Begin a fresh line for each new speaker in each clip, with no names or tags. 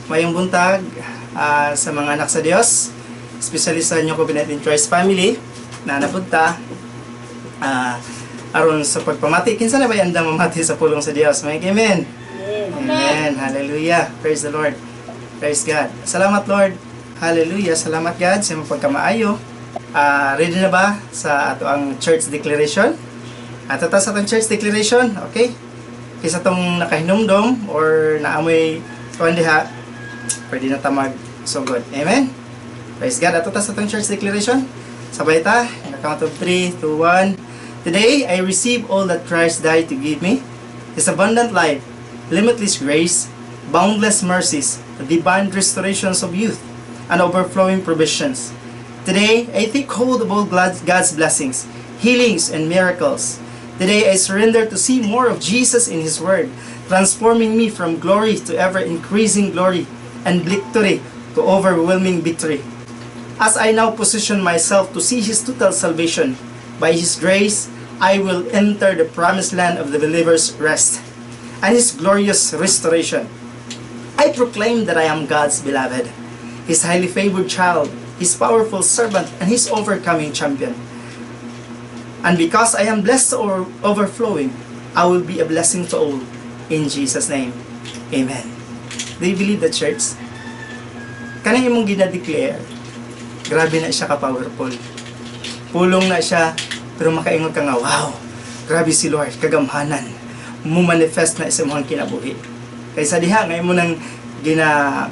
Maayong buntag sa mga anak sa Dios, especially sa New Covenant in Christ family na napunta aron sa pagpamati. Kinsa na ba andam mamati sa pulong sa Dios? May amen. Amen. Hallelujah. Praise the Lord. Praise God. Salamat, Lord. Hallelujah. Salamat, God, sa imong pagkamaayo. Ready na ba sa atoang church declaration? At ito sa atong church declaration, okay? Kaysa tong nakahinumdom or naamoy kuan diha, pwede na ta mag sugod. Amen? Praise God. Ato ta sa atong church declaration. Sabay ta, in the count of 3, 2, 1. Today, I receive all that Christ died to give me: His abundant life, limitless grace, boundless mercies, divine restorations of youth, and overflowing provisions. Today, I take hold of all God's blessings, healings, and miracles. Today, I surrender to see more of Jesus in His Word, transforming me from glory to ever increasing glory and victory to overwhelming victory. As I now position myself to see His total salvation, by His grace, I will enter the promised land of the believer's rest and His glorious restoration. I proclaim that I am God's beloved, His highly favored child, His powerful servant, and His overcoming champion. And because I am blessed or overflowing, I will be a blessing to all. In Jesus' name, amen. Do you believe the church? Kanang imong gina-declare, grabe na siya ka-powerful. Pulong na siya, pero makaingon ka nga, "Wow, grabe si Lord, kagamhanan." Mo manifest na sa imong kinabuhi. Kaysa diha, ngayon mo nang gina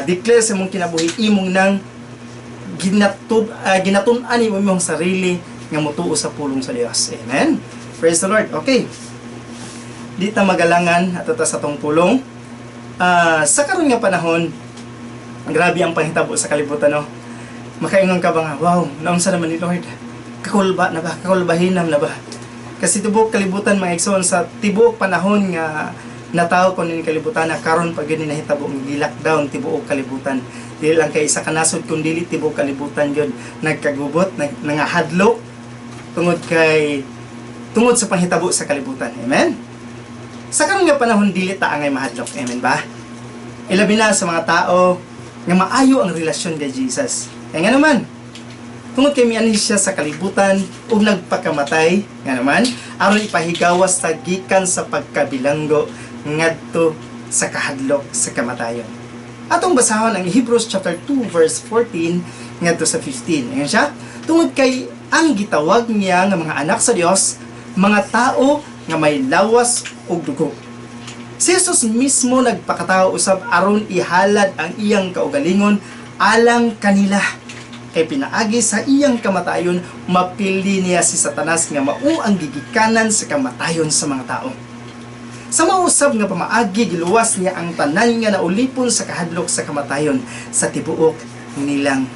declare sa imong kinabuhi, imong nang ginatun-an imo imong sarili nga motuo sa pulong sa Dios. Amen. Praise the Lord. Okay. Di ta magalangan ato ta sa atong pulong. Sa karon nga panahon, grabe ang panghitabo sa kalibutan, no. Makaingon ka ba nga, "Wow, naunsa naman ni Lord? Kakulba na ba? Kakulbahinam na ba?" Kasi tibuok kalibutan, mga igsoon, sa tibuok panahon nga natawo ko ni kalibutan na karon pa gyud ni nahitabo ang gi-lockdown tibuok kalibutan. Dili lang kay isa ka nasod kun dili tibuok kalibutan gyud nagkagubot, nangahadlok tungod sa panghitabo sa kalibutan. Amen. Sa karon nga panahon, dili ta angay mahadlok. Amen ba? Ilabi na sa mga tao nga maayo ang relasyon kay Jesus. Kaya nga naman, tungod kay mianhi siya sa kalibutan ug nagpakamatay, nga naman, aron ipahigawas ta gikan sa pagkabilanggo ngadto sa kahadlok sa kamatayon. Atong basahon ang Hebrews chapter 2 verse 14 ngadto sa 15. Ingon siya, tungod kay ang gitawag niya nga mga anak sa Dios, mga tao nga may lawas ug dugo. Si Jesus mismo nagpakatao usab aron ihalad ang iyang kaugalingon alang kanila. Kay pinaagi sa iyang kamatayon, mapili niya si Satanas nga mao ang gigikanan sa kamatayon sa mga tao. Sa mausab nga pamaagi, giluwas niya ang tanan nga naulipon sa kahadlok sa kamatayon sa tibuok nilang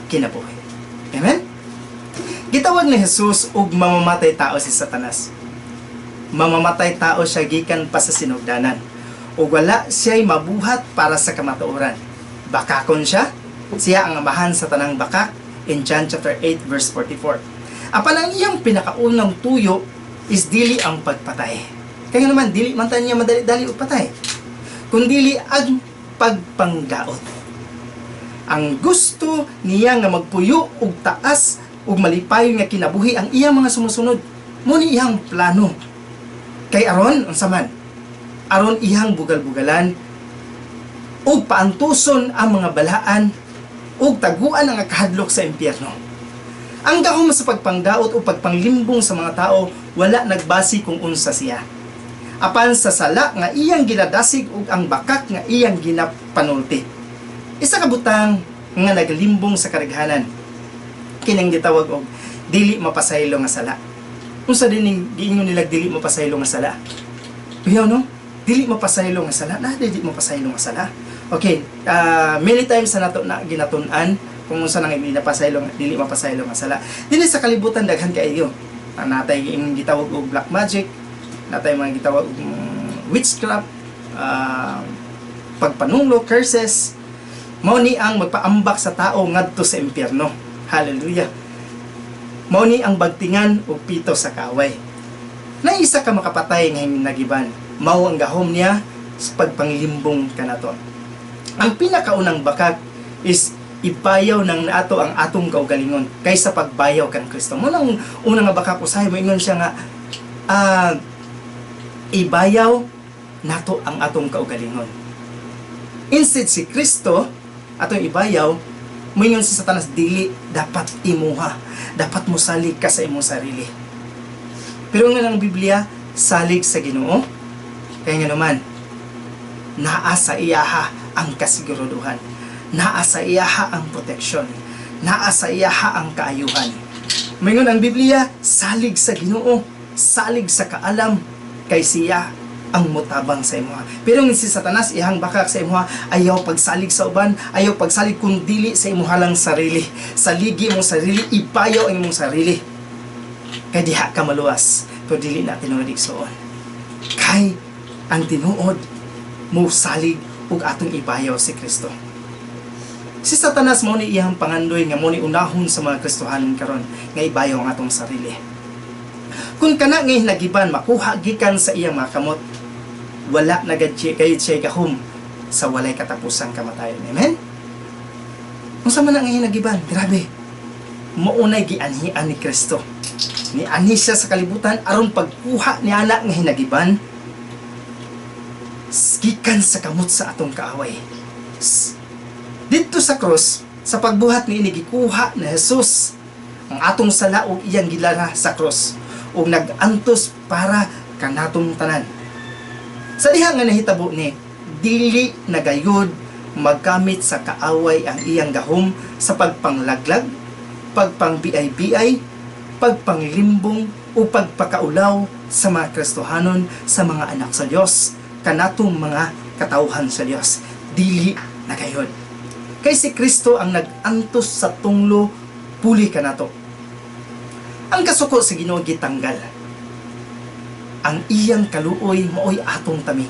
kinabuhi. Amen? Gitawag ni Jesus og mamamatay tao si Satanas. Mamamatay tao siya gikan pa sa sinugdanan. Ug wala siya'y mabuhat para sa kamatuoran. Bakakon siya, siya ang amahan sa tanang bakak in John chapter 8 verse 44. Apan ang iyang pinakaunang tuyo is dili ang pagpatay. Kaya naman, dili man ta niya madali-dali og patay, kundili ang pagpangdaot. Ang gusto niya nga magpuyo og taas ug malipayon nga kinabuhi ang iyang mga sumusunod. Mao ni iyang plano. Kay aron unsa man? Aron iyang bugal-bugalan ug paantuson ang mga balaan ug taguan ang kahadlok sa impyerno. Ang gahom sa pagpangdaot o pagpanglimbong sa mga tao wala nagbasi kung unsa siya. Apan sa sala nga iyang ginadasig ug ang bakak nga iyang ginapanulti. Isa ka butang nga naglimbong sa kadaghanan kining gitawag og dili mapasaylo nga sala. Unsa din ning giingon nila dili mapasaylo nga sala? Kuyaw, no? Dili mapasaylo nga sala. Na dili mapasaylo nga sala. Okay, many times sa nato na ginatun-an kung unsa nang hindi napasaylo dili mapasaylo nga sala. Dinhi sa kalibutan, daghan kaayo. Natay ing gitawag og black magic, natay mga gitawag og witchcraft, pagpanunglo, curses. Mao ni ang magpaambak sa tao ngadto sa impyerno. Hallelujah. Mao ni ang bagtingan ug pito sa kaway. Na isa ka makapatay nga nagiban. Mao ang gahom niya sa pagpanglimbong kanato. Ang pinakaunang bakak is ibayaw nang nato ang atong kaugalingon kaysa pagbayaw kan Kristo. Mao nang una nga bakak, usahay moingon siya nga ibayaw nato ang atong kaugalingon. Instead si Kristo atong ibayaw, moingon si Satanas, "Dili, dapat imuha. Dapat mosalig ka sa imong sarili." Pero nga ang Biblia, salig sa Ginoo. Kaya nga naman, naa sa iyaha ang kasiguraduhan. Naa sa iyaha ang proteksyon. Naa sa iyaha ang kaayuhan. Moingon ang Biblia, salig sa Ginoo, salig sa kaalam, kay siya ang mutabang sa imuha. Pero nga si Satanas, iyang bakak sa imuha, ayaw pagsalig sa uban, ayaw pagsalig kung dili sa imuha lang sarili. Saligi imong sarili, ibayaw ang imong sarili. Kay diha ka maluwas, pero dili na tinuod, igsuon. Kay ang tinuod, mo salig ug atong ibayaw si Kristo. Si Satanas, mao ni iyang pangandoy nga mao ni unahon sa mga Kristohanon karon nga ibayaw ang atong sarili. Kung kana nga hinagiban makuha gikan sa iyang mga kamot, wala na gad siya kay siya gahom sa walay katapusang kamatayon. Amen? Unsa man ang hinagiban? Grabe. Maunay gianhian ni Kristo. Nianhi siya sa kalibutan aron pagkuha ni ana nga hinagiban gikan sa kamot sa atong kaaway. Didto sa cross, sa pagbuhat ni ini, gikuha ni Jesus ang atong sala ug iyang gidala sa cross ug nag-antos para kanatong tanan. Sa diha nga nahitabo ni, dili na gayud maggamit sa kaaway ang iyang gahom sa pagpanglaglag, pagpangbiay-biay, pagpanglimbong o pagpakaulaw sa mga Kristohanon, sa mga anak sa Dios, kanatong mga katawhan sa Dios. Dili na gayud. Kay si Kristo ang nag-antos sa tunglo puli kanato. Ang kasuko sa Ginoo gitanggal. Ang iyang kaluoy maoy atong taming.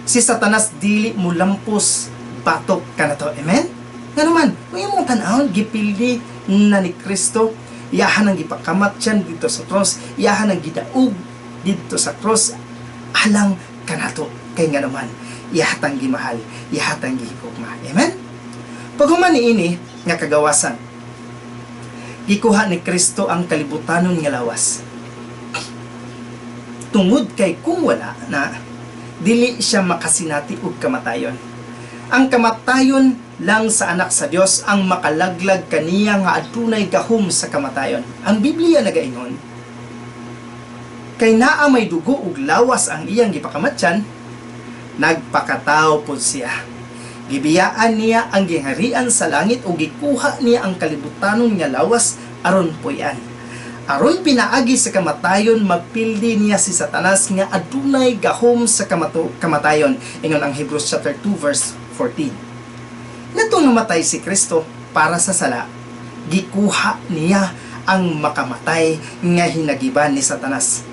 Si Satanas dili mo lampos batok kanato. Amen? Nga naman, kung imong tan-awon, gipildi na ni Kristo, iyahan ang gipakamat siya didto sa cross, iyahan ang gidaog didto sa cross, alang kanato. Kay nga naman, iyahatang gimahal, iyahatang gihigugma. Amen? Paghuman ni ini nga kagawasan, gikuha ni Kristo ang kalibutanon nga lawas. Tungod kay kung wala na, dili siya makasinati og kamatayon. Ang kamatayon lang sa anak sa Dios ang makalaglag kaniya nga adunay gahom sa kamatayon. Ang Biblia nagaingon, kay naa may dugo ug lawas ang iyang gipakamatyan, nagpakatawo pod siya. Gibiyaan niya ang gingharian sa langit ug gikuha niya ang kalibutanon nga lawas aron puy-an. Aron pinaagi sa kamatayon, mapildi niya si Satanas nga adunay gahom sa kamatayon. Ingon ang Hebrews chapter 2 verse 14. Natong namatay si Kristo para sa sala, gikuha niya ang makamatay nga hinagiban ni Satanas.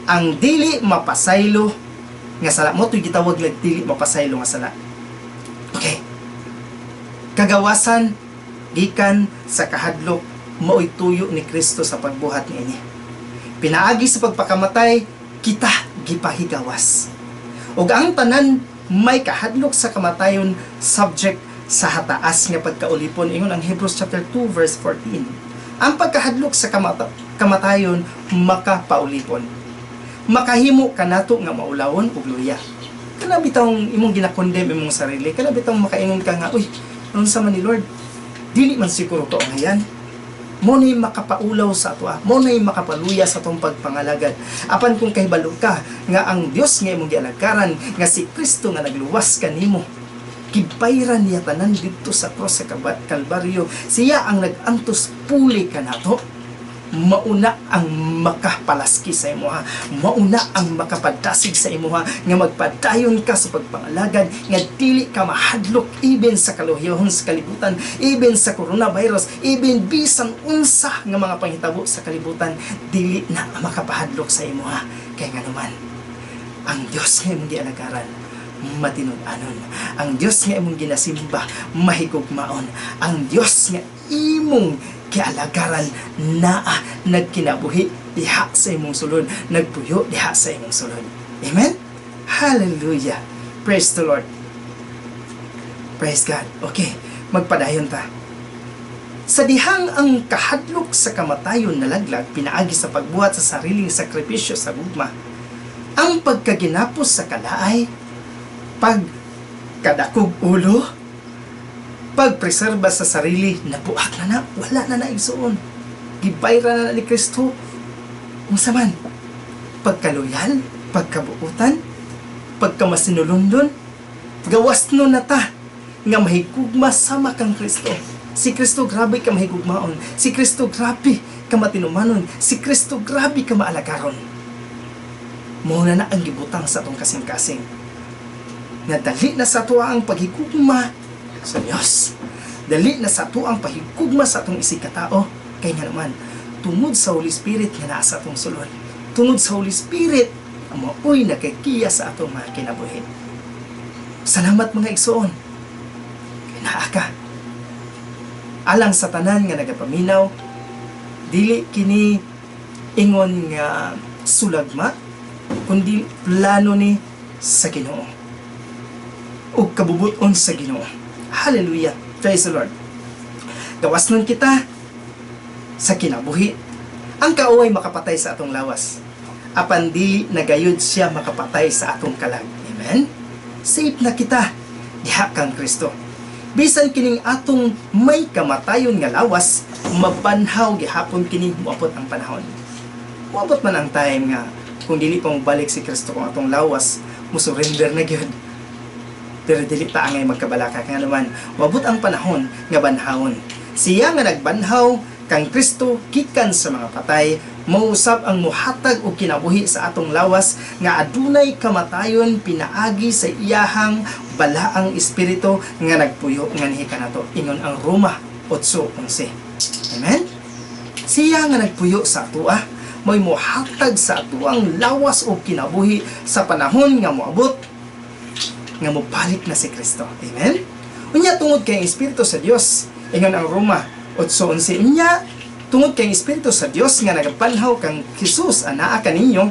Ang dili mapasaylo nga sala mao to'y gitawag nga dili mapasaylo nga sala. Okay. Kagawasan gikan sa kahadlok maoy tuyo ni Kristo sa pagbuhat niini. Pinaagi sa pagpakamatay, kita gipahigawas. Ug ang tanan may kahadlok sa kamatayon subject sa hataas nga pagkaulipon, ingon ang Hebrews chapter 2 verse 14. Ang pagkahadlok sa kamatayon makapaulipon. Makahimo kanato nga maulawon ug luya. Kana bitawng imong ginakondem imong sarili, kana bitawng makaingon ka nga, "Uy, unsa man ni Lord? Dili man siguro to ang hayan." Mao ni makapaulaw sa atoa, mao ni makapaluya sa atong pagpangalagad. Apan kung kahibalo ka nga ang Dios nga imong gialagaran, nga si Kristo nga nagluwas kanimo, gibayran niya tanan didto sa cross sa Kalbaryo, siya ang nag-antos puli kanato, mauna ang makapalaski sa imuha, mauna ang makapadasig sa imuha nga magpadayon ka sa pagpangalagad, nga dili ka mahadlok even sa kaluhyohon sa kalibutan, even sa coronavirus, even bisan unsa nga mga panghitabo sa kalibutan, dili na makapahadlok sa imuha. Kay nga naman, ang Dios nga imong gialagaran matinud-anon. Ang Dios nga imong ginasimba mahigugmaon. Ang Dios nga imong gialagaran naa nagkinabuhi diha sa imong sulod, nagpuyo diha sa imong sulod. Amen. Hallelujah. Praise the Lord. Praise God. Okay, magpadayon ta. Sa dihang ang kahadlok sa kamatayon nalaglag pinaagi sa pagbuhat sa sariling sakripisyo sa gugma, ang pagkaginapos sa kalaay, pagkadakog ulo, pagpreserba sa sarili, nabuak na na, wala na na, igsuon. Gibayra na na ni Kristo. Unsa man? Pagkaluyal, pagkabuutan, pagkamasinulondon, gawas no na ta nga mahigugma sama kang Kristo. Si Kristo grabe ka mahigugmaon. Si Kristo grabe ka matinumanon. Si Kristo grabe ka maalagaron. Mao na na ang gibutang sa atong kasing-kasing. Nga dali na sa ato ang paghigugma sa Dios. Dali na sa ato ang paghigugma sa atong isig katao. Kay nga naman, tungod sa Holy Spirit nga naa sa atong sulod. Tungod sa Holy Spirit, ang maoy nakakiya sa atong mga kinabuhi. Salamat, mga igsuon. Kay naa ka. Alang sa tanan nga nagapaminaw, dili kini ingon nga sulagma, kundi plano ni sa Ginoo. Ug kabubuton sa Ginoo. Hallelujah. Praise the Lord. Gawas nun kita sa kinabuhi. Ang kaaway makapatay sa atong lawas. Apan dili na gayud siya makapatay sa atong kalag. Amen? Safe na kita diha kang Kristo. Bisan kining atong may kamatayon nga lawas, mabanhaw gihapon kini moabot ang panahon. Moabot man ang time nga kung dili pa mobalik si Kristo, kung atong lawas mo surrender na gyud. Pero dili ta angay magkabalaka kay naman moabot ang panahon nga banhawon. Siya nga nagbanhaw kang Kristo gikan sa mga patay, mausab ang muhatag og kinabuhi sa atong lawas nga adunay kamatayon pinaagi sa iyahang balaang espiritu nga nagpuyo nganhi kanato. Ingon ang Roma 8:11. Amen? Siya nga nagpuyo sa atoa, may muhatag sa atoang lawas og kinabuhi sa panahon nga moabot nga mobalik na si Kristo. Amen? Unya tungod kay ang Espiritu sa Dios, ingon ang Roma 8:11, unya tungod kay ang Espiritu sa Dios nga nagabanhaw kang Jesus anaa kaninyo,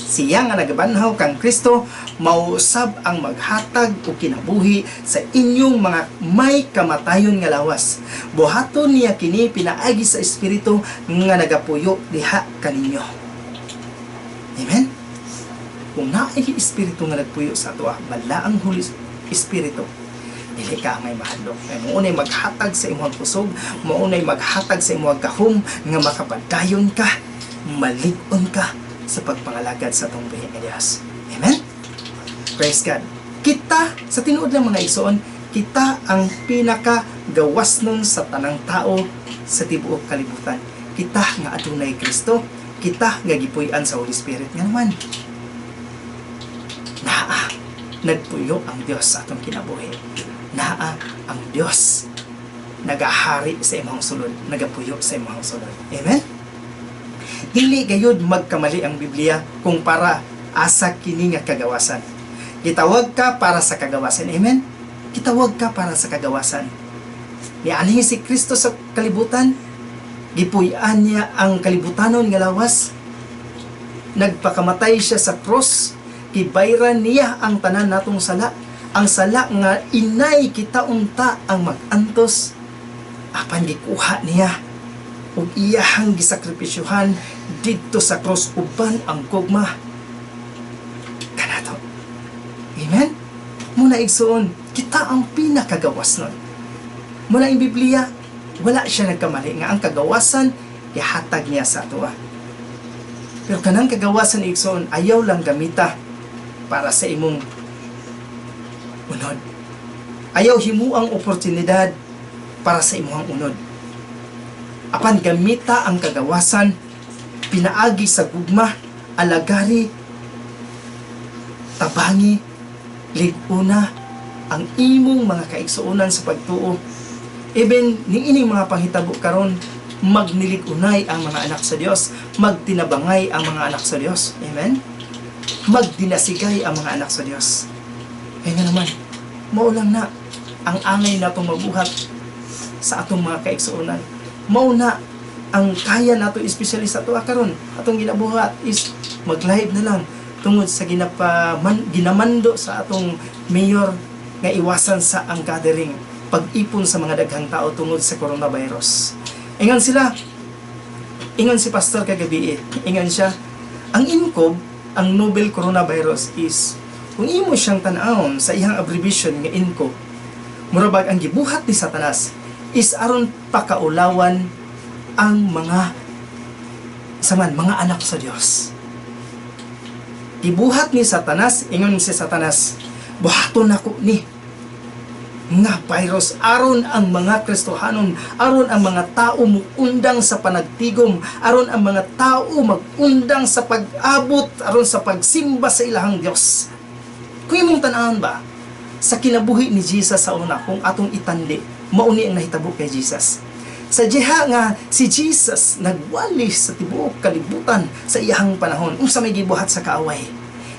siya nga nagabanhaw kang Kristo mausab ang maghatag og kinabuhi sa inyong mga may kamatayon nga lawas. Buhaton niya kini pinaagi sa Espiritu nga nagapuyo diha kaninyo. Amen? Kung naay Espiritu nga nagpuyo sa atoa, balaang Holy Espiritu, dili ka angay mahadlok. Kay mao nay maghatag sa imong kusog, mao nay maghatag sa imong gahom nga makapadayon ka, malig-on ka sa pagpangalagad sa atong buhi nga Dios. Amen? Praise God. Kita, sa tinuod lang, mga igsoon, kita ang pinaka gawas nun sa tanang tao sa tibuok kalibutan. Kita nga adunay Kristo, kita nga gipuy-an sa Holy Spirit. Nga naman, naa, nagpuyo ang Dios sa atong kinabuhi. Naa ang Dios nagahari sa imong sulod, nagapuyo sa imong sulod. Amen? Dili gayud magkamali ang Biblia kung para asa kini nga kagawasan. Gitawag ka para sa kagawasan. Amen? Gitawag ka para sa kagawasan. Nianhi si Kristo sa kalibutan, gipuy-an niya ang kalibutanon nga lawas. Nagpakamatay siya sa cross, gibayran niya ang tanan natong sala. Ang sala nga inay kita unta ang mag-antos, apan gikuha niya ug iyahang gisakripisyuhan didto sa cross uban ang gugma kanato. Amen? Muna, igsuon, kita ang pinakagawas nun. Muna ang Biblia, wala siya nagkamali nga ang kagawasan ihatag niya sa atoa. Pero kanang kagawasan, igsuon, ayaw lang gamita para sa imong unod. Ayaw himuang oportunidad para sa imong unod. Apan gamita ang kagawasan pinaagi sa gugma, alagari, tabangi, lig-una ang imong mga kaigsuonan sa pagtuo. Even ni ining mga panghitabo karon, magnilig-unay ang mga anak sa Dios, magtinabangay ang mga anak sa Dios. Amen? Magdinasigay ang mga anak sa Dios. Kaya nga naman, mao lang na ang angay natong mabuhat sa atong mga kaigsuonan. Mao na ang kaya nato, especially sa atoa karon, atong ginabuhat is mag-live na lang tungod sa ginamando sa atong mayor. nga iwasan sa ang gathering, pag-ipon sa mga daghang tao tungod sa coronavirus. Ingon sila, ingon si pastor kagabi eh, ingon siya, ang nCoV, ang novel coronavirus is, kung imo siyang tan-awon sa iyang abbreviation nga nCoV, murabag ang gibuhat ni Satanas is aron pakaulawan ang mga saman mga anak sa Dios. Gibuhat ni Satanas, ingon si Satanas, "Buhaton nako ni nga virus aron ang mga Kristohanon, aron ang mga tao muundang sa panagtigom, aron ang mga tao magundang sa pag-abot aron sa pagsimba sa ilahang Dios." Kung imong tan-awon ba sa kinabuhi ni Jesus sa una, kung atong itandi, mauni ang nahitabo kay Jesus sa diha nga si Jesus nagwali sa tibuok kalibutan sa iyahang panahon, unsa may gibuhat sa kaaway?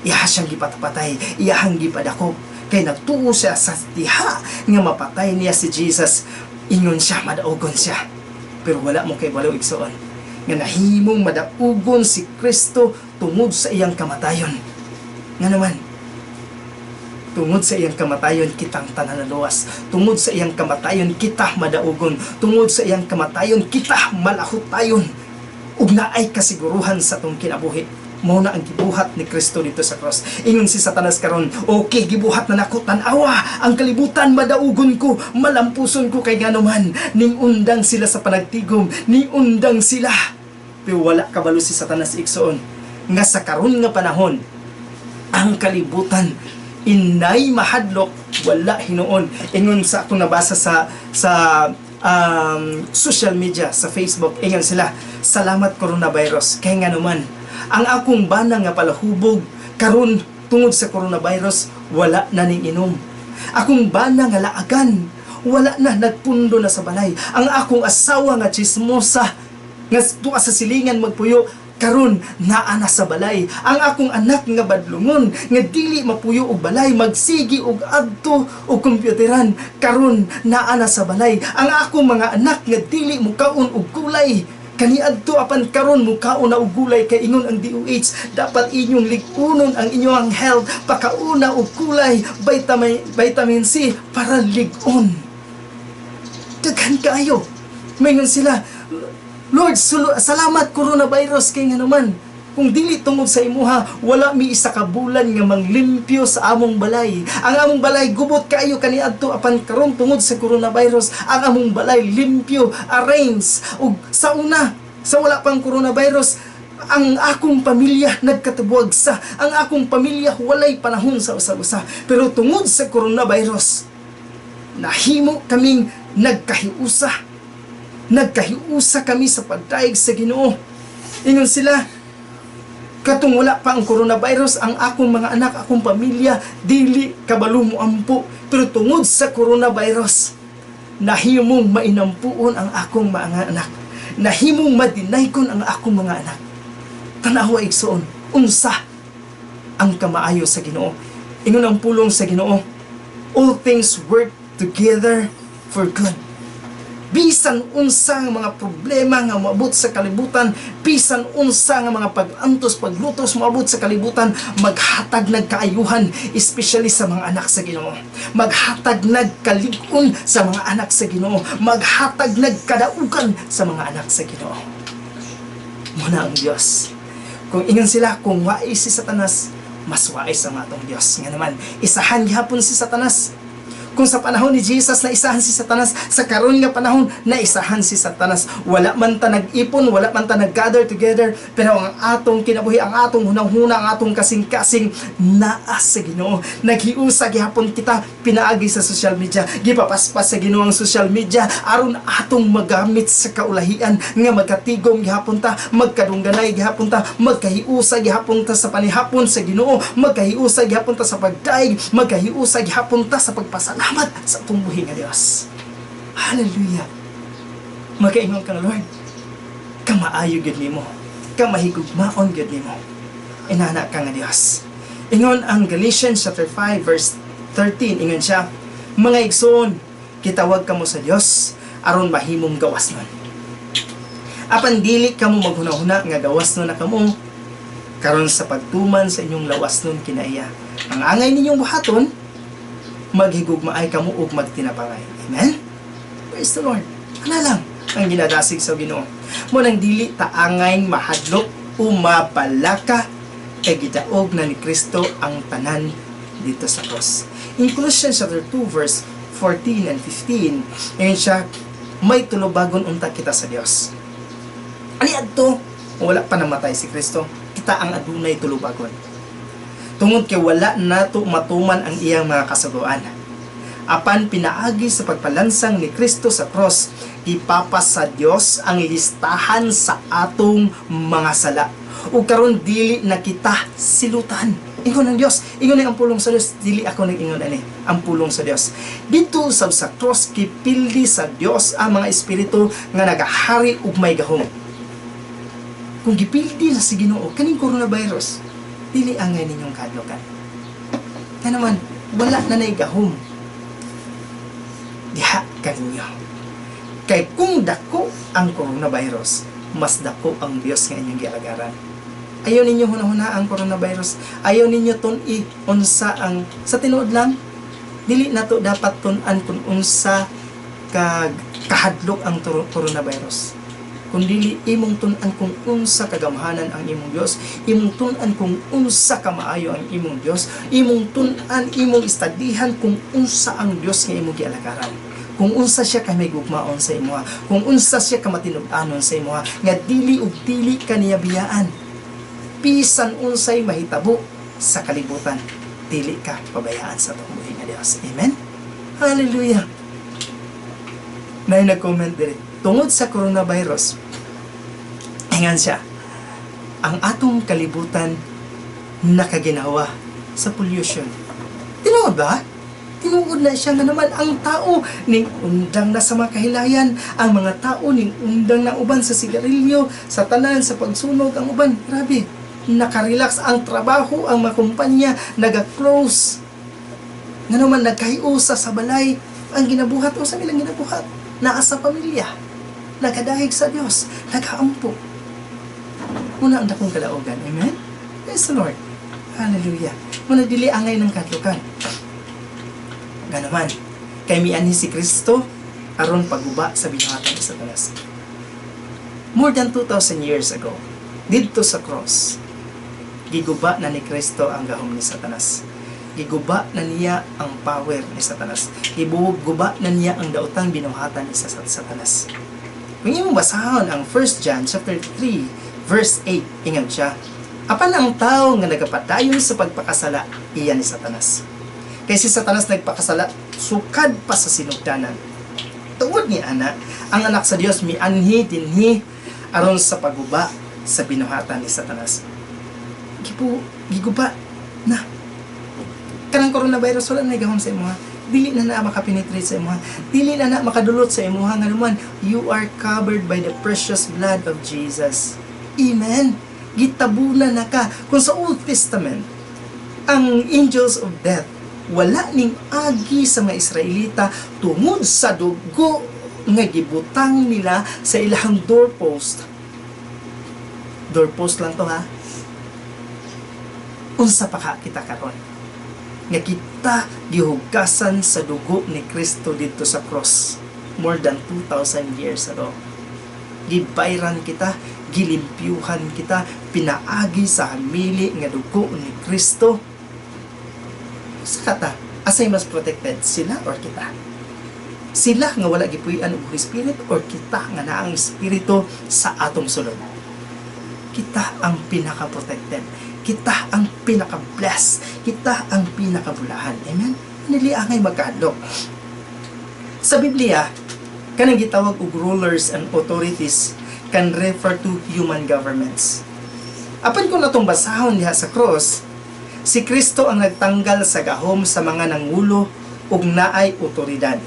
Iyaha siyang gipatapatay, iyahang gipadakop, kay nagtuo siya sa diha nga mapatay niya si Jesus, ingon siya, madaugon siya. Pero wala mo kabalo, igsoon, nga nahimong madaugon si Kristo tungod sa iyang kamatayon. Nga naman, tungod sa iyang kamatayon kitang tanan naluwas. Tungod sa iyang kamatayon kita madaugon. Tungod sa iyang kamatayon kita malahutayon. Ug naay kasiguruhan sa atong kinabuhi. Mao na ang gibuhat ni Kristo dito sa cross. Ingon si Satanas karon, "Okay, gibuhat na nako, tan-awa ang kalibutan, madaugon ko, malampuson ko," kay ngano man ning undang sila sa panagtigom, ning undang sila. Pero wala kabalo si Satanas, igsoon, nga sa karon nga panahon ang kalibutan inay mahadlok, wala hinuon. Ingon sa akong nabasa sa social media, sa Facebook, ingon sila, "Salamat coronavirus, kay nga naman ang akong bana nga palahubog, karon tungod sa coronavirus wala na ning inom. Akong bana nga laagan, wala na, nagpundo na sa balay. Ang akong asawa nga chismosa nga tuwa sa silingan magpuyo, karon naa na sa balay. Ang akong anak nga badlungon nga dili mapuyo og balay, magsigi og adto og kompyuteran, karon naa na sa balay. Ang akong mga anak nga dili mukaon og gulay kaniadto, apan karon mukaon na og gulay, kay ingon ang DOH, dapat inyong lig-unon ang inyong health, pakauna og gulay, vitamin vitamin C para lig-on." Daghan kaayo. Maingon sila, "Lord, salamat coronavirus, kay nga naman kung dili tungod sa imuha, wala mi isa ka bulan nga manglimpyo sa among balay. Ang among balay gubot kaayo kaniadto, apan karon tungod sa coronavirus, ang among balay limpyo, arrange. Ug sa una, sa wala pang coronavirus, ang akong pamilya nagkatubwag sa ang akong pamilya walay panahon sa usa-usa. Pero tungod sa coronavirus, nahimo kaming nagkahiusa. Nagkahiusa kami sa pagdaig sa Ginoo." Ingon sila, "Katong wala pa ang coronavirus, ang akong mga anak, akong pamilya, dili kabalo mo ampo. Pero tungod sa coronavirus, nahimong mainampuon ang akong mga anak. Nahimong madinaykon ang akong mga anak." Tanawa, igsoon, unsa ang kamaayo sa Ginoo. Ingon ang pulong sa Ginoo, all things work together for good. Bisan unsa nga mga problema nga moabot sa kalibutan, bisan unsa nga mga pag-antos, paglutos moabot sa kalibutan, maghatag nagkaayuhan, especially sa mga anak sa Ginoo. Maghatag nagkalig-on sa mga anak sa Ginoo, maghatag nagkadaugan sa mga anak sa Ginoo. Muna ang Dios. Kung ingon sila, kung wais si Satanas, mas wais ang atong Dios. Nga naman, isahan gihapon si Satanas. Kung sa panahon ni Jesus na isahan si Satanas, sa karon nga panahon na isahan si Satanas. Wala man ta nag-ipon, wala man ta nag-gather together, pero ang atong kinabuhi, ang atong hunahuna, ang atong kasing-kasing naa sa Ginoo. Naghiusa gihapon kita pinaagi sa social media. Gipapaspas sa Ginoo ang social media aron atong magamit sa kaulahian nga magkatigom gihapon ta, magkadungganay gihapon ta, magkahiusa gihapon ta sa panihapon sa Ginoo, magkahiusa gihapon ta sa pagdaig, magkahiusa gihapon ta sa pagpasalamat sa atong buhi nga Dios. Hallelujah. Makaingon ka na, "Lord, kamaayo gyud nimo, kamahigugmaon gyud nimo." Inana ka nga Dios. Ingon ang Galatians chapter 5 verse 13, ingon siya, "Mga igsoon, kitawag kamo sa Dios aron mahimong gawas nun. Apan dili kamo maghuna-huna nga gawas nun na kamo karon sa pagtuman sa inyong lawas nun kinaiya. Ang angay ninyong buhaton, Maghigugmaay kamo ug magtinabangay. Amen? Praise the Lord. Ana lang ang ginadasig sa Ginoo. Mao nang dili ta angay mahadlok o mabalaka kay gidaog na ni Kristo ang tanan didto sa cross. In Colossians chapter 2 verse 14 and 15, ingon siya, may tulubagon unta kita sa Dios. Ani adto, wala pa namatay si Kristo, kita ang adunay tulubagon. Tungod kay wala nato matuman ang iyang mga kasuguan. Apan pinaagi sa pagpalansang ni Kristo sa cross, ipapa sa Dios ang listahan sa atong mga sala. Ug karon dili na kita silutan. Ingon ang Dios, ingon ang pulong sa Dios, dili ako nag-ingon ani, ang pulong sa Dios. Didto sab sa cross, gipildi sa Dios ang mga espiritu nga nagahari ug may gahom. Kung gipildi na si Ginoo kaning coronavirus, dili angay ninyong kahadlokan. Kaya naman, wala na na'y gahom diha kaninyo. Kay kung dako ang coronavirus, mas dako ang Dios nga inyong gialagaran. Ayaw ninyo hunahuna ang coronavirus. Ayaw ninyo tun-i unsa ang sa tinuod lang, dili nato dapat tun-an kung unsa ka kahadlok ang coronavirus. Kung dili, imong tun-an kung unsa kagamhanan ang imong Dios, imong tun-an kung unsa kamaayo ang imong Dios, imong tun-an, imong istadihan kung unsa ang Dios nga imong gialagaran. Kung unsa siya ka may gugmaon sa imuha, kung unsa siya ka matinud-anon sa imuha, nga dili ug dili ka niya biyaan. Bisan unsay mahitabo sa kalibutan, dili ka pabayaan sa atong buhi nga Dios. Amen? Hallelujah! Nay nag-comment diri. Tungod sa coronavirus, ingon siya, ang atong kalibutan nakaginhawa sa pollution. Tinuod ba? Tinuod na siya nga naman ang tao ning undang na sa mga kahilayan, ang mga tao ning undang na uban sa sigarilyo, sa tanan, sa pagsunog, ang uban. Grabe, nakarelax ang trabaho, ang mga kumpanya, naga-close. Nga naman, nagkahiusa sa balay, ang ginabuhat o sa ilang ginabuhat, naa sa pamilya, nagadaig sa Dios, nagaampo. Mao na ang dakong kalaugan. Amen? Praise the Lord. Hallelujah. Mao na dili angay ng kahadlukan. Ganaman, kay mianhi si Kristo aron pagguba sa binuhatan ni Satanas. More than 2,000 years ago, didto sa cross, giguba na ni Kristo ang gahom ni Satanas. Giguba na niya ang power ni Satanas. Giguba na niya ang daotang binuhatan ni Satanas. Kung imong basahon ang 1 John chapter 3 verse 8, ingon siya, "Apan ang tao nga nagapadayon sa pagpakasala, iya ni Satanas. Kay si Satanas nagpakasala sukad pa sa sinugdanan. Tungod ni ana, ang anak sa Dios mianhi dinhi aron sa pagguba sa binuhatan ni Satanas." Gipu, giguba na. Kanang coronavirus, wala na gahom sa imuha. Dili na na makapenetrate sa imuha. Dili na na makadulot sa imuha nga naman, you are covered by the precious blood of Jesus. Amen. Gitabunan na ka. Kung sa Old Testament, ang angels of death wala ning agi sa mga Israelita tungod sa dugo nga gibutang nila sa ilang doorpost. Doorpost lang to ha. Unsa pa ka kita karon? Nga kita gihugasan sa dugo ni Kristo didto sa cross more than 2,000 years ago. Gibayran kita, gilimpyuhan kita, pinaagi sa hamili nga dugo ni Kristo. Sa kata, asay mas protected, sila or kita? Sila nga wala gipuy-an og Holy Spirit or kita nga naa ang Espiritu sa atong sulod? Kita ang pinaka-protected. Kita ang pinaka-blessed. Kita ang pinaka-bulahan. Amen? Dili angay magkahadlok. Sa Biblia, kanang gitawag og rulers and authorities can refer to human governments. Apan kung atong basahon diha sa cross, si Kristo ang nagtanggal sa gahom sa mga nangulo ug naay otoridad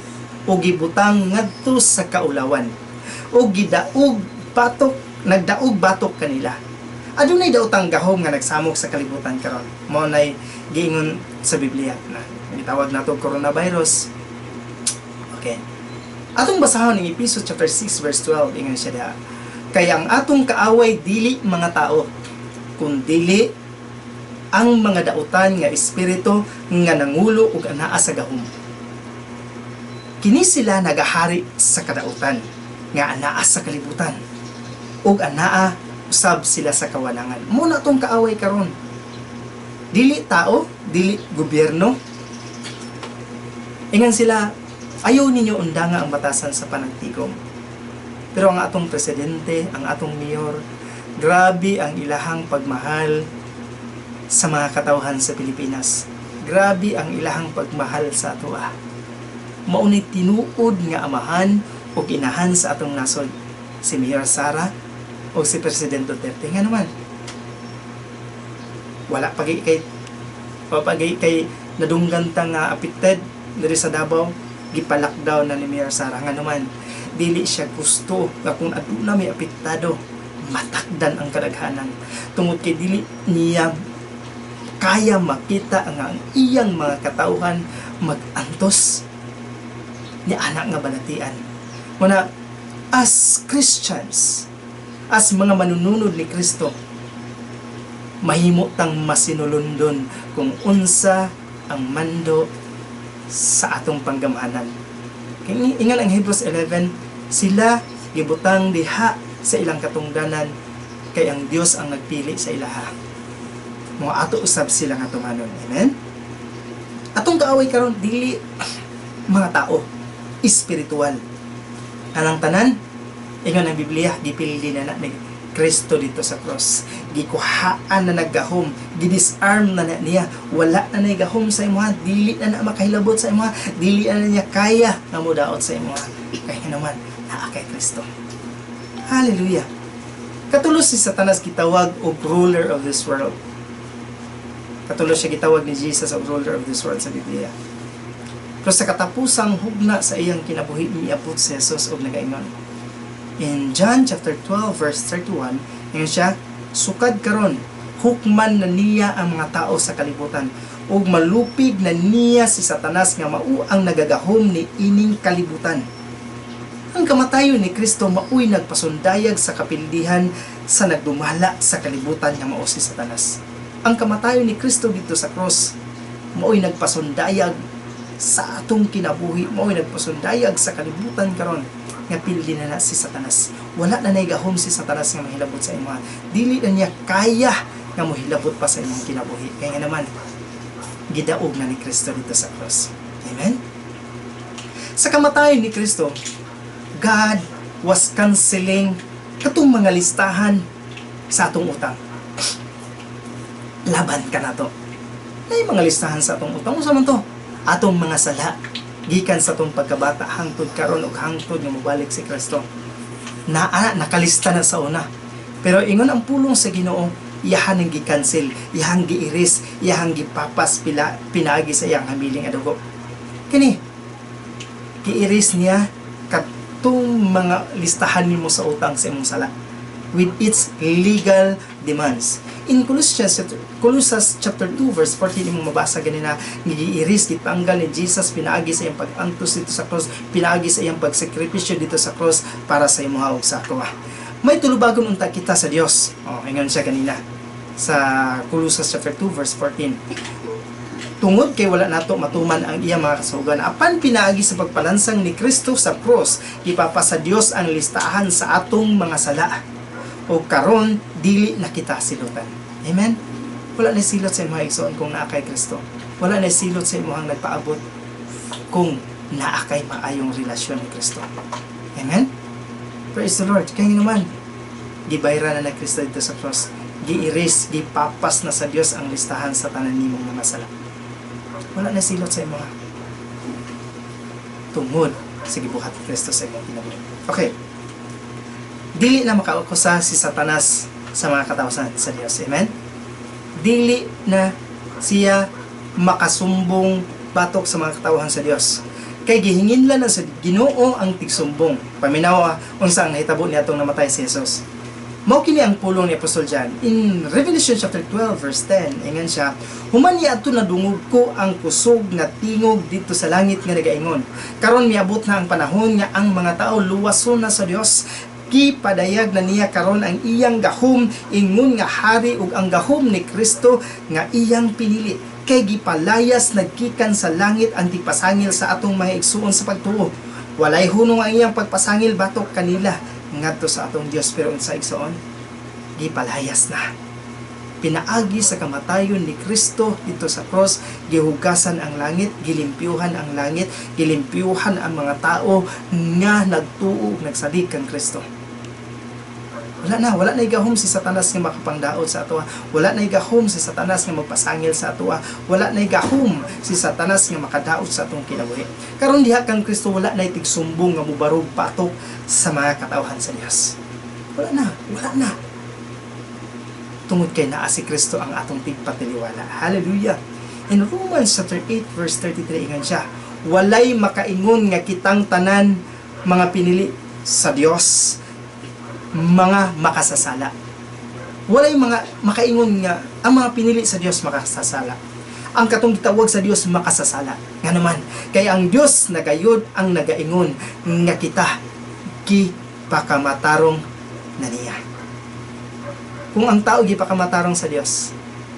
ug gibutang ngadto sa kaulawan ug gidaog batok, nagdaog batok kanila. Adunay daotang gahom nga nagsamok sa kalibutan karon. Mao nay giingon sa Biblia na gitawag nato coronavirus. Okay. Atong basahon ang Epeso chapter 6 verse 12, ingon siya diha. "Kay ang atong kaaway dili mga tao, kun dili Ang mga dautan nga espiritu nga nangulo ug anaa sa gahom. Kini sila nagahari sa kadautan nga anaa sa kalibutan ug anaa usab sila sa kawanangan. Mao na atong kaaway karon. Dili tao, dili gobyerno. Ingon sila, "Ayaw ninyo undanga ang batasan sa panagtigom." Pero ang atong presidente, ang atong mayor, grabe ang ilahang pagmahal sa mga katawhan sa Pilipinas. Grabe ang ilahang pagmahal sa atoa. Mao ni tinuod nga amahan o inahan sa atong nasod, si Mayor Sara o si President Duterte. Nga naman, wala pa kay nadunggan ta nga affected diri sa Davao, gipa-lockdown na ni Mayor Sara. Nga naman, dili siya gusto nga kung aduna may apektado, matakdan ang kadaghanan, tungod kay dili niya kaya makita nga ang iyang mga katawhan magantos ni anak nga balatian. Muna, as Christians, as mga manununod ni Kristo, mahimo tang masinulondon kung unsa ang mando sa atong panggamhanan. Kay ingon ang Hebrews 11, sila gibutang diha sa ilang katungdanan kay ang Dios ang nagpili sa ilaha. Mga ato usab sila nga tumanon. Amen? Atong kaaway karon dili mga tao, espiritual. Kanang tanan, ingon ang Biblia, gipildi na na ni Kristo dito sa cross. Gikuhaan na naggahom, gidisarm na na niya. Wala na na gahom sa imuha, dili na na makahilabot sa imuha, dili na, na niya kaya nga modaot sa imuha. Kaya naman, naa kay Kristo. Hallelujah. Katulos si Satanas gitawag og ruler of this world. Katulos siya gitawag ni Jesus og ruler of this world sa Biblia. Pero sa katapusang hugna sa iyang kinabuhi, miabot si Jesus og nagaingon. In John chapter 12 verse 31, ingon siya, "Sukad karon, hukman na niya ang mga tao sa kalibutan ug malupig na niya si Satanas nga mao ang nagagahom ni ining kalibutan." Ang kamatayon ni Kristo maoy nagpasundayag sa kapildihan sa nagdumala sa kalibutan nga mao si Satanas. Ang kamatayon ni Kristo dito sa cross maoy nagpasundayag sa atong kinabuhi, maoy nagpasundayag sa kalibutan karon nga pildi na na si Satanas. Wala na gahom si Satanas nga mahilabot sa imuha. Dili na niya kaya nga mohilabot pa sa imong kinabuhi. Kaya nga naman, gidaog na ni Kristo dito sa cross. Amen? Sa kamatayon ni Kristo, God was canceling katong mga listahan sa atong utang. Laban ka na to. May mga listahan sa atong utang. Unsa man to? Atong mga sala gikan sa atong pagkabata hangtod karon ug hangtod nga mobalik si Kristo. Naa nakalista na sa una. Pero ingon ang pulong sa Ginoo, iyahan ang gi-cancel, iyahang gi-erase, iyahang gipapas pila pinaagi sa iyang hamiling nga dugo. Kini gi-erase niya katong mga listahan nimo sa utang sa imong sala with its legal demands. In Colossians chapter 2 verse 14, imong mabasa ganina nga gi-erase, gitanggal ni Jesus pinaagi sa iyang pag-antos dito sa cross, pinaagi sa iyang pagsakripisyo dito sa cross para sa imuha ug sa akoa. May tulubagon unta kita sa Dios. Oh, ingon siya kanina sa Colossus chapter 2 verse 14. Tungod kay wala nato matuman ang iyang mga kasugan, apan pinaagi sa pagpalansang ni Kristo sa cross, gipapasa Dios ang listahan sa atong mga sala. O karon dili na kita silutan. Amen. Wala na silot sa imong igsoon kung naa kay Kristo. Wala na silot sa imong nagpaabot kung naa kay maayong relasyon ni Kristo. Amen. Praise the Lord. Kaya naman, gibayra na na Kristo dito sa cross. Gi-erase, gipapas na sa Dios ang listahan sa tanan nimong mga sala. Wala na silot sa imong tungod sa gibuhat ni Kristo sa imong kinabuhi. Okay. Dili na makaakusa si Satanas sa mga katawhan sa Dios. Amen? Dili na siya makasumbong batok sa mga katawhan sa Dios. Kay gihinginlan na sa Ginoo ang tigsumbong. Paminawa unsa ang nahitabo niadtong namatay si Jesus. Mao kini ang pulong ni Apostol John in Revelation chapter 12 verse 10. Ingon siya, "Human niadto nadungog ko ang kusog nga tingog dito sa langit nga nagaingon, 'Karon miabot na ang panahon nga ang mga tao luwason na sa Dios. Gipadayag na niya karon ang iyang gahom ingon nga hari ug ang gahom ni Kristo nga iyang pinili. Kay gipalayas naggikan sa langit ang tigpasangil sa atong mga igsuon sa pagtuo. Walay hunong ang iyang pagpasangil batok kanila ngadto sa atong Dios. Pero unsa, igsoon? Gipalayas na. Pinaagi sa kamatayon ni Kristo dito sa cross, gihugasan ang langit, gilimpyuhan ang langit, gilimpyuhan ang mga tao nga nagtuo ug nagsalig kang Kristo. Wala na, wala na gahom si Satanas nga makapangdaot sa atoa. Wala na gahom si Satanas nga magpasangil sa atoa. Wala na gahom si Satanas nga makadaot sa atong kinabuhi. Karon diha kang Kristo, wala na tigsumbong nga mubarog patok sa mga katawhan sa Dios. Wala na, wala na. Tungod kay naa si Kristo ang atong tigpatiliwala. Hallelujah. In Romans chapter 8 verse 33, ingon siya, "Walay makaingon nga kitang tanan mga pinili sa Dios mga makasasala." Walay mga makaingon nga ang mga pinili sa Dios makasasala. Ang katong gitawag sa Dios makasasala. Nga naman, kay ang Dios nagayod ang nagaingon nga kita gipakamatarong na niya. Kung ang tao gipakamatarong sa Dios,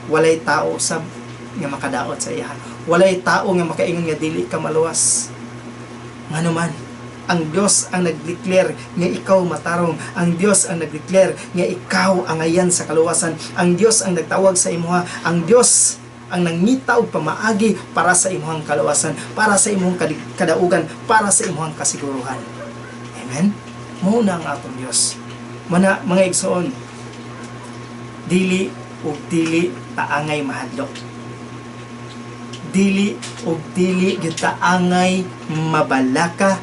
walay tao sab nga makadaot sa iya. Walay tao nga makaingon nga dili ka maluwas. Ngano man, ang Dios ang nag-declare nga ikaw matarong. Ang Dios ang nag-declare nga ikaw angayan sa kaluwasan. Ang Dios ang nagtawag sa imuha. Ang Dios ang nangita og pamaagi para sa imuhang kaluwasan, para sa imuhang kadaugan, para sa imuhang kasiguruhan. Amen? Mao na ang atong Dios. Mana, mga igsoon, dili ug dili taangay mahadlok. Dili ug dili gyud taangay mabalaka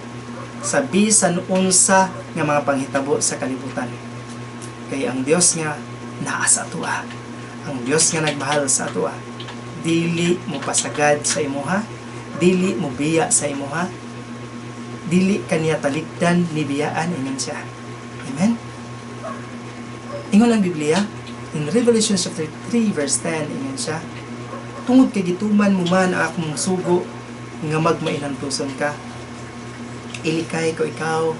sa bisan unsa nga mga panghitabo sa kalibutan. Kay ang Dios nga naa sa atoa, ang Dios nga nagmahal sa atoa, dili mo pasagad sa imuha, dili mo biya sa imuha, dili kaniya talikdan ni biyaan, ingon siya. Amen? Ingon ang Biblia, in Revelation chapter 3 verse 10, ingon siya, "Tungod kay gituman mo man ang akong sugo nga magmainantuson ka, ilikay ko ikaw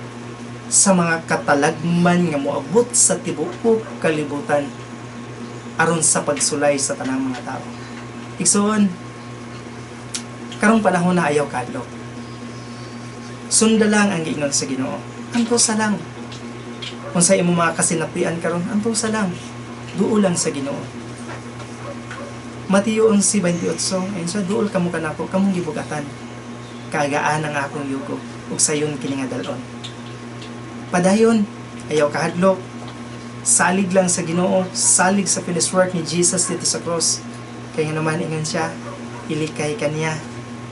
sa mga katalagman nga moabot sa tibuok kalibutan aron sa pagsulay sa tanang mga tao." Igsoon, karong panahon na ayaw kadlok. Sunda lang ang giingon sa Ginoo. Antosa lang. Kung sa imong mga kasinatian karon, antosa lang. Duol lang sa Ginoo. Mateo 11:28, ayun siya, "Duol kamo kanako, kamong gibugatan. Kagaan ang akong yugo, ug sayon kini nga dal-on." Padayon, ayaw kahadlok. Salig lang sa Ginoo, salig sa finished work ni Jesus dito sa cross. Kaya nga naman, ingon siya, ilikay kaniya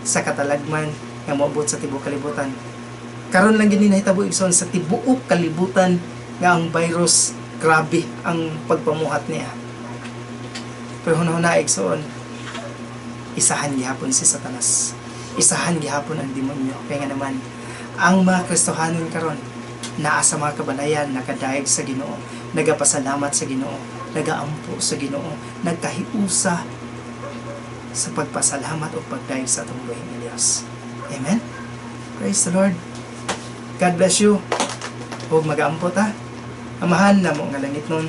sa katalagman nga moabot sa tibuok kalibutan. Karon lang gini nahitabo, igsoon, sa tibuok kalibutan nga ang virus, grabe ang pagpamuhat niya. Pero hunahuna, igsoon, isahan gihapon si Satanas. Isahan gihapon ang demonyo. Kaya nga naman, ang mga Kristohanon karon naa sa mga kabalayan, nakadayeg sa Ginoo, nagapasalamat sa Ginoo, nagaampo sa Ginoo, nagkahiusa sa pagpasalamat o pagdayeg sa atong buhi nga Dios. Amen? Praise the Lord. God bless you. Huwag magaampo ta. Amahan namo nga langitnon,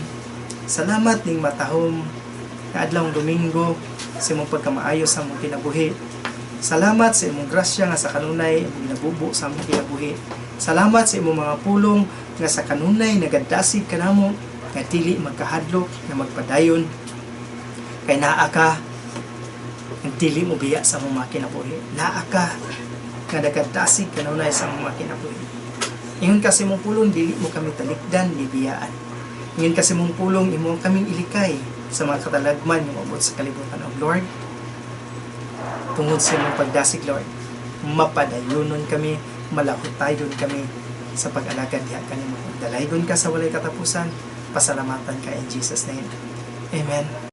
salamat ning matahom nga adlawng Domingo sa imong pagkamaayo sa among kinabuhi. Salamat sa imong grasya nga sa kanunay imong ginabubo sa among kinabuhi. Salamat sa imong mga pulong nga sa kanunay nagadasig kanamo nga dili magkahadlok, nga magpadayon kay naa ka nga dili mo biya sa among mga kinabuhi. Naa ka nga nagadasig kanunay sa among mga kinabuhi. Ingon ka sa imong pulong, dili mo kami talikdan ni biyaan. Ingon ka sa imong pulong, imo kaming ilikay sa mga katalagman nga moabot sa kalibutan. O Lord, tungod sa imong pagdasig, Lord, mapadayonon kami, malahutayon kami sa pag-alagad diha kanimo. Dalaygon ka sa walay katapusan, pasalamatan ka in Jesus' name. Amen.